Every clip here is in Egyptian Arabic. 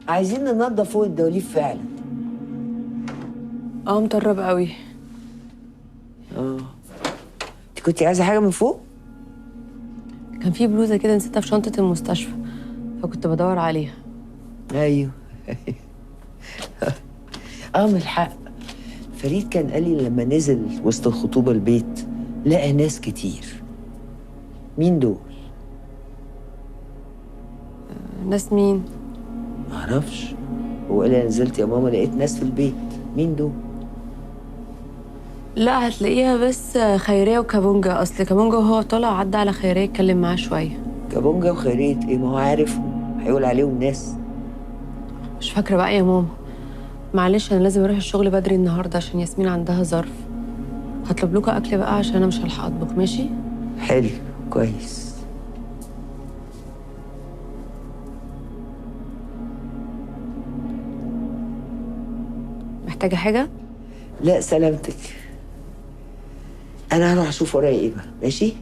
عايزين ننضف فوق الدواليب فعلا. اه مطرب قوي. اه انت كنتي عايزه حاجة من فوق؟ كان في بلوزة كده نسيتها في شنطه المستشفى، فكنت بدور عليها. ايوه. اه من الحق، فريد كان قال لي لما نزل وسط الخطوبة البيت لقى ناس كتير. مين دول؟ ناس مين؟ معرفش، هو قال لي نزلت يا ماما لقيت ناس في البيت، مين دول؟ لا هتلاقيها بس خيرية وكابونجا، اصل كابونجا وهو طالع عدى على خيرية اتكلم معاه شوية. كابونجا وخيريه ايه؟ ما هو عارفهم، هيقول عليهم ناس. مش فاكره بقى يا ماما، معلش انا لازم اروح الشغل بدري النهارده عشان ياسمين عندها ظرف. هطلب لكم اكل بقى عشان انا مش هلحق اطبخ. ماشي؟ حلو كويس. محتاجه حاجة؟ لا سلامتك، انا هروح اشوف ورايا ايه بقى. ماشي؟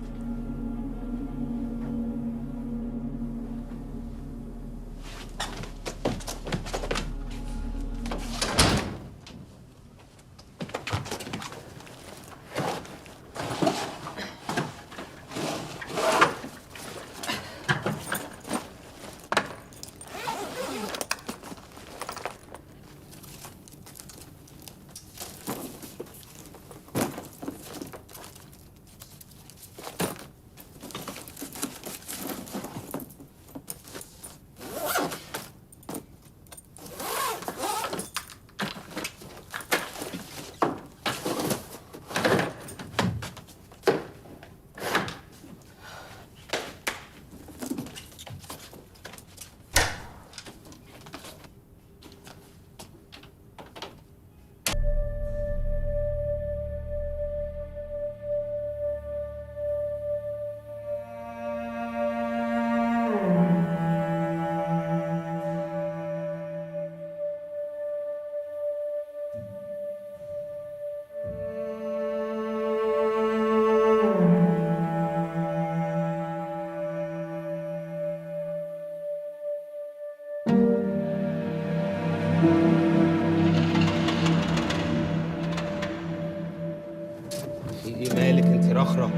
ايه مالك انت رخرة؟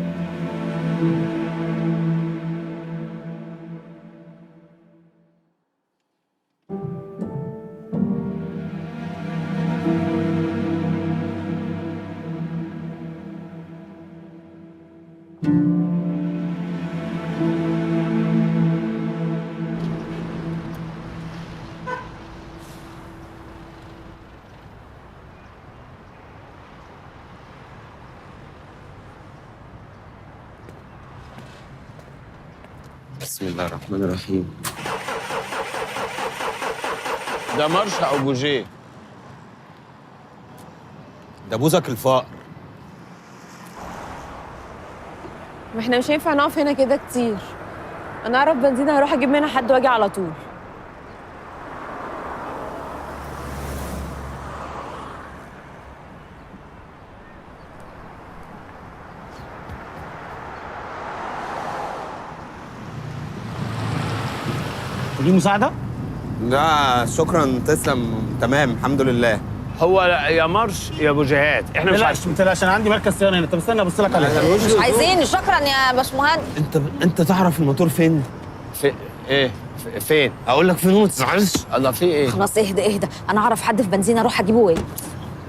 بسم الله الرحمن الرحيم. ده مرش او بوجيه؟ ده بوزك الفقر. ما احنا مش هينفع نقف هنا كده كتير. انا اعرف بنزينة هروح اجيب منها حد واجي على طول. دي مساعدة؟ لا شكرا، تسلم، تمام الحمد لله. هو يا مرش يا بوجيهات، احنا مش لا عايزين. ما تقلقش، انا عندي مركز صيانة هنا. طب استنى ابص لك عليه. مش عايزين، شكرا يا باشمهندس. انت تعرف الموتور فين؟ في ايه؟ فين؟ اقول لك فين وما تزعلش. الله، في ايه؟ خلاص اهدى اهدى، انا اعرف حد في بنزينة اروح اجيبه. ايه؟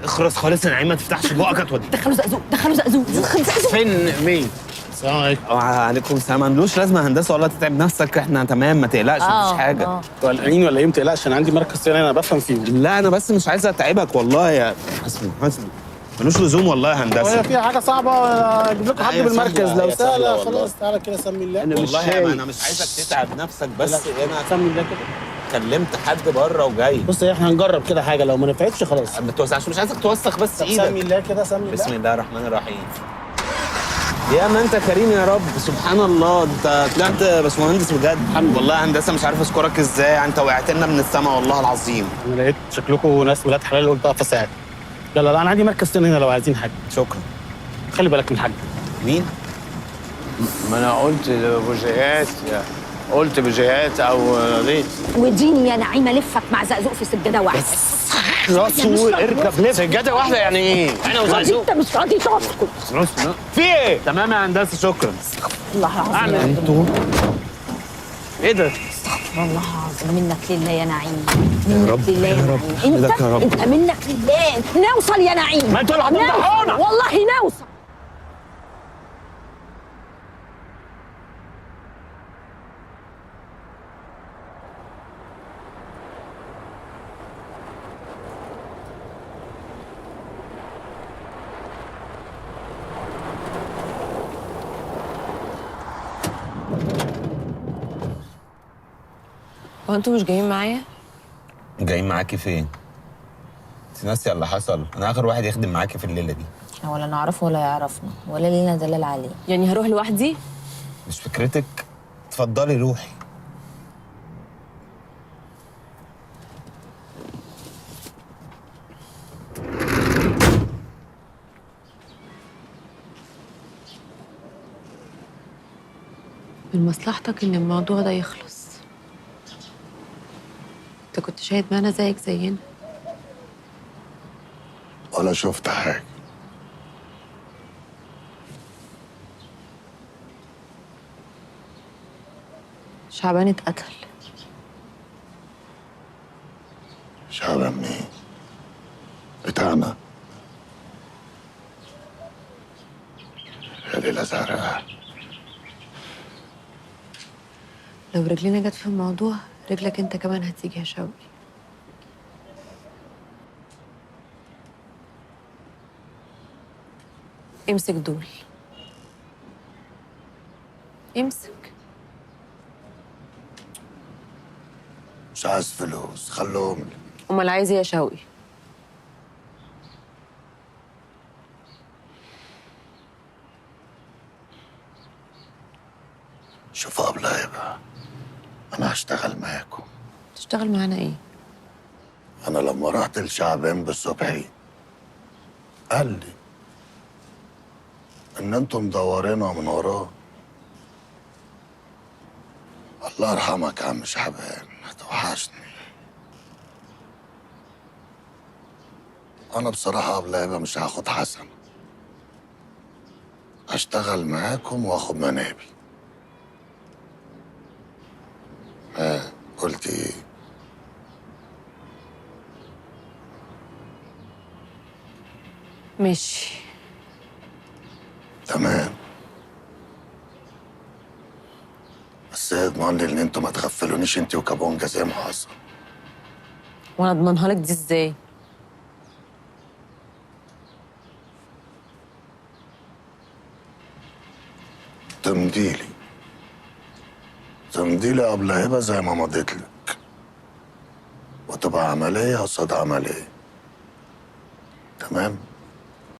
اخرس خالص يا نعيم، ما تفتحش بقك هتودي. دخلوا زقزوق، دخلوا زقزوق، دخلوا زقزوق. فين مين؟ السلام عليكم. وعليكم السلام. ما ملوش لازمه هندسة والله، تتعب نفسك، احنا تمام ما تقلقش، مفيش حاجة. انتوا قلقانين ولا ايه؟ ما تقلقش، انا عندي مركز صيانة انا بفهم فيه. لا انا بس مش عايز اتعبك والله يا حسبي، حسبي ملوش لزوم والله يا هندسة. هي فيها حاجة صعبة اجيب لكم حد هي بالمركز؟ سهلة، لو هي سهلة سهلة والله. خلاص تعالى كده سمي الله. انا مش والله شايف. انا مش عايزك تتعب نفسك، بس انا سمي الله كده. كلمت حد بره وجاي. بص احنا هنجرب كده حاجة، لو ما نفعتش خلاص. ما توسعش، مش عايزك توسخ بس طب ايدك. سمي الله كده، سمي الله. بسم الله الرحمن الرحيم. يا ما انت كريم يا رب، سبحان الله، انت طلعت باشمهندس بجد. الحمد لله. والله هندسة مش عارف اشكرك ازاي، انت وقعت لنا من السما والله العظيم. انا لقيت شكلكم ناس ولاد حلال قلت اقف اساعد. لا لا لا، انا عندي مركز صيانة هنا لو عايزين حاجة. شكرا. خلي بالك من الحاج. مين؟ ما انا قلت بوجيهات يا قلت بجهات او ليه؟ وديني يا نعيمه لفك مع زقزوق في سجادة واحدة. رسول اركب لف سجادة واحدة يعني ايه؟ انا وزقزوق. انت مش راضي تسكت. في ايه؟ تمام يا هندسة شكرا. الله العظيم. انتوا ايه ده؟ استغفر الله العظيم، منك لله يا نعيم، منك لله يا نعيم. انت يا رب. انت منك لله. نوصل يا نعيم. ما انتوا اللي هتفضحونا. والله نوصل. هو انتوا مش جايين معايا؟ جايين معاكي فين؟ انت ناسيه اللي حصل؟ انا اخر واحد يخدم معاكي في الليلة دي. احنا ولا نعرفه ولا يعرفنا ولا لينا دلال عليه. يعني هروح لوحدي؟ مش فكرتك؟ اتفضلي روحي. من مصلحتك ان الموضوع ده يخلص. انت كنت شاهد معانا زيك زينا. ولا شفت حاجة. شعبان اتقتل. شعبان مين؟ بتاعنا؟ يا ليلة زرقاء. لو رجلينا جت في الموضوع رجلك انت كمان هتيجي يا شوقي. امسك دول. امسك. مش عايز فلوس، خلوهم لي. امال عايز ايه يا شوقي؟ شوفوا قبل يبقى انا هشتغل معاكم. تشتغل معانا ايه؟ انا لما رحت لشعبان بالصبحي قال لي ان انتم مدورينها من وراه. الله يرحمك يا عم شعبان، هتوحشني. انا بصراحة قبل يبقى مش هاخد حسن، هشتغل معاكم واخد منابي. ها قلت ايه؟ ماشي تمام، بس اضمن لي ان انتوا ما تغفلونيش انت وكابونجا زي ما حصل. وانا اضمنها لك دي ازاي؟ تمضيلي تمضيلي قبل هبه زي ما مضيت لك، وتبقى عملية قصاد عملية. تمام؟